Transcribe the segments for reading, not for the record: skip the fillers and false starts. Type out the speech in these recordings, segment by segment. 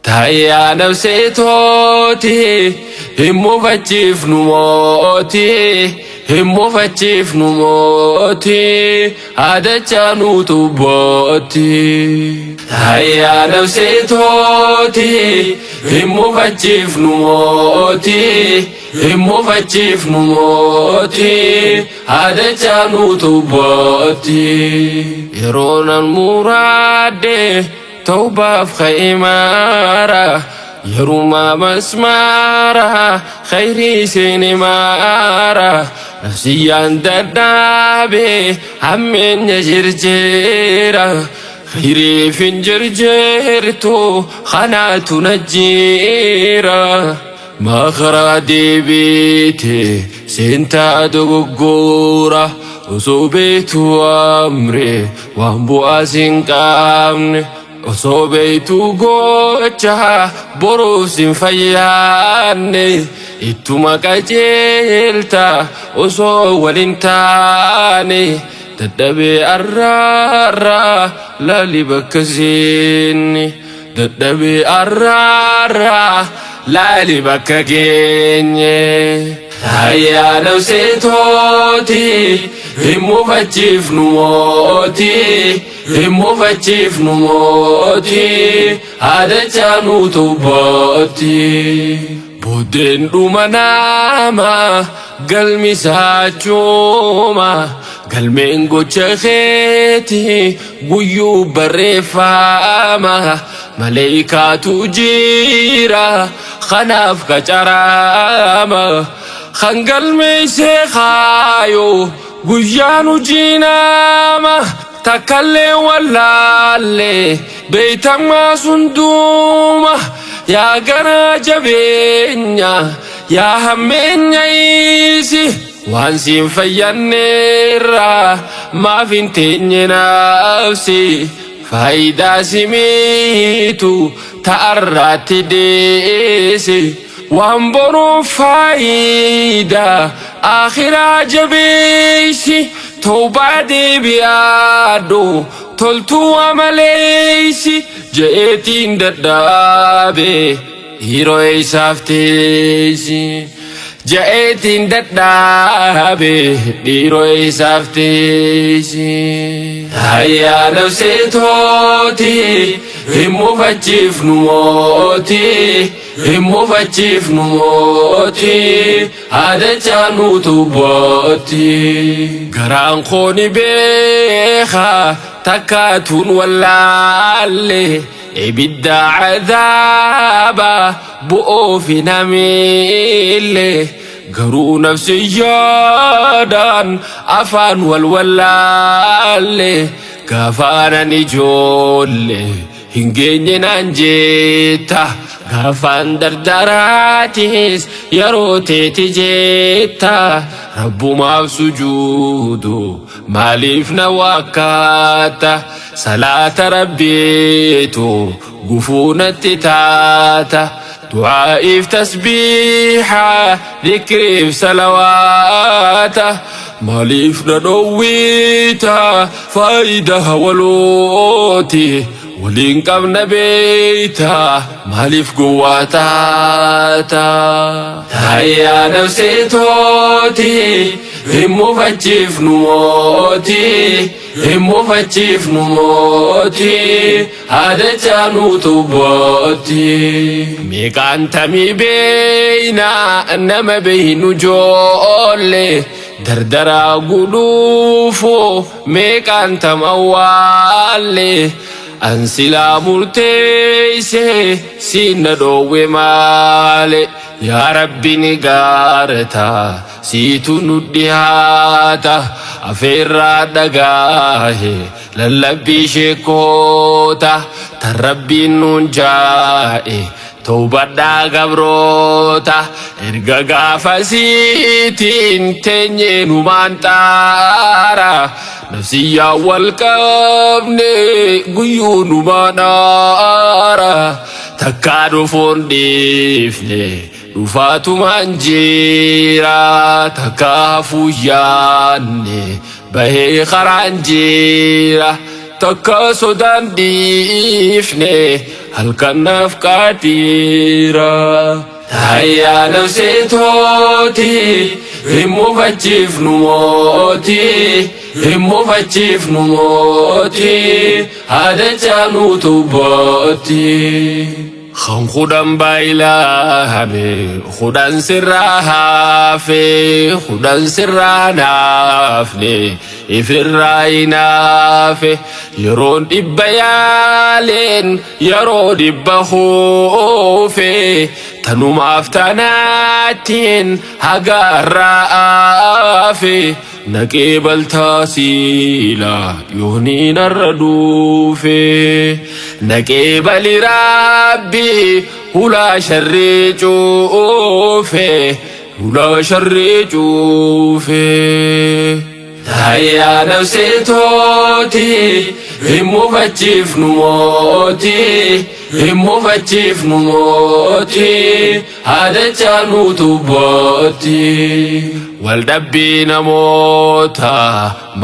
Taayyaa nafsee tooti hin mufachiifnu mooti hin mufachiifnu mooti haadachaa nuutu booti. Taayyaa nafsee tooti hin mufachiifnu mooti hin mufachiifnu mooti haadachaa nuutu booti. Yeroo nan muraadde tawbaaf kha'imaara yeruma masmaara khayrii seenimaara nafsiyyaan dadhaabe hammeenya jirjeera khayriif hin jirjeertu kanaatu na jiira makaraa deebiite seentaa dogoggora osoo beektu amre waan bu'aa sin qabne osoo beektu gocha boruuf sin fayyaanne ittuma qajeelta osoo walin taane dadhabee arraarraa laali bakka seenne dadhabee arraarraa laali bakka geenye. Taayyaa nafsee tooti hin mufachiifnu mooti hin mufachiifnu mooti haadachaa nuutu booti. Booddeen dhuma nama galmi saachuuma galmeen gocha keeti guyyuu barreeffama maleeykaatu jira kanaaf qacaraama kan galmeessee kaayo guyyaan hojii nama takkallee wallaalle beeytamaa sunduuma yaa garaa jabeenya yaa hammeenya isi waan siin fayyanneerra maaf hin teenye nafsi faayidaa simiitu ta'arraatti deese waan boruun faayidaa akhiraa jabeessi tawbaa deebi'aadhu toltuu amaleessi je'eetiin dadhaabe dhiiroo eessaaf teessi je'eetiin dadhaabe dhiiroo eessaaf teessi. Taayyaa nafsee tooti hin mufachiifnu mooti hin mufachiifnu mooti haadachaa nuutu booti. Garaan koo ni beeka takkaatuun wallaalle ibidda cadaaba bu'uufi namiille garuu nafsiyyaadhaan afaan wal wallaalle gaafaanan ijoolle hin geenye naan jetta gaafaan dardaraatis yeroo teeti jetta rabbumaaf sujuudu maaliif na wakkaata salaata rabbiitu gufuu natti taata du'aa'iif tasbiixa dhikriif salawaata maaliif na dhowwiita faayidaa walooti waliin qabna beeyta maaliif gowwaa taata. Taayyaa nafsee tooti hin mufachiifnu mooti hin mufachiifnu mooti haadachaa nuutu booti. Meeqaan tamii beeyna nama beeynu joolle dardaraa guluufu meeqaan tam awwaalle an silaa murteeyse siin na dhoowwe maale yaa rabbi ni gaarata siitu nu dhihaata afeerraa dhagaahe lallabbii sheekoota tan rabbiin nuun jaa'e tawbadhaa gabroota erga gaafasiitiin teenyee numaan xaara nafsiyyaa wal qabne guyyuu numaan aara takkaa dhufuun dhiifne dhufaatumaan jira takkaa hafuu yaanne bahee karaan jira takka sodaan dhiifne Halkan naaf qaatiira. Taayyaa nafsee tooti hin mufachiifnu mooti hin mufachiifnu mooti haadachaa nuutu booti. Kan kudhan baay'ilame kudhan sirraa hafe kudhan sirraa naafne ifirraa hinaafe yeroon dhibba yaaleen yeroo dhibba hoofe tanumaaf tanaattiin hagaarraa aafe naqee baltaa siila yoonii narra duufe naqee bali rabbi hulaa sharrii cuufe hulaa sharrii cuufe. Taayyaa nafsee tooti hin mufachiifnu mooti hin mufachiifnu mooti haadachaa nuutu booti. Waldhabbii namoota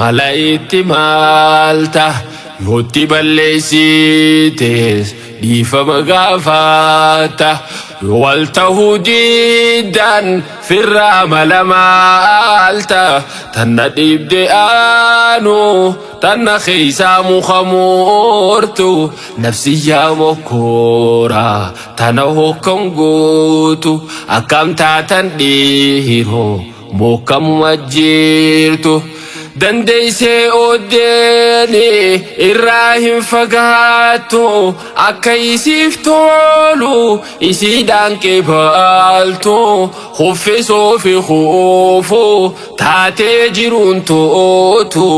mala itti maalta yootti balleessites dhiifama gaafata yoo wal tahuu diiddan firraa mala maalta tanna dhibde aanu tanna keeysaa muka moortu nafsiyyaa mokkoora tana hokkan gootu akkam taatan dhiiroo mokkamuma jirtu. Dandeeysee ooddeeni irraa hin fagaattu akka isiif tolu isiidhaan qeebaaltu huffisuu fi huufu taatee jiruun tootu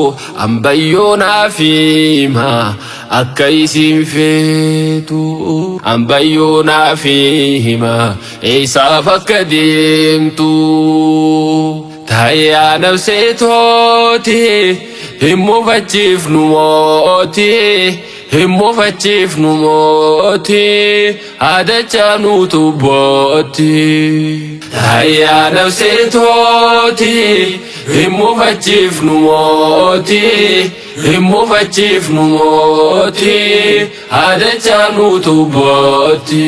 ambayyoo naaf hima akka isiin feetu ambayyoo naaf hima eessaaf akka deemtu. Taayyaa nafsee tooti hin mufachiifnu mooti hin mufachiifnu mooti haadachaa nuutu booti. Taayyaa nafsee tooti hin mufachiifnu mooti hin mufachiifnu mooti haadachaa nuutu booti.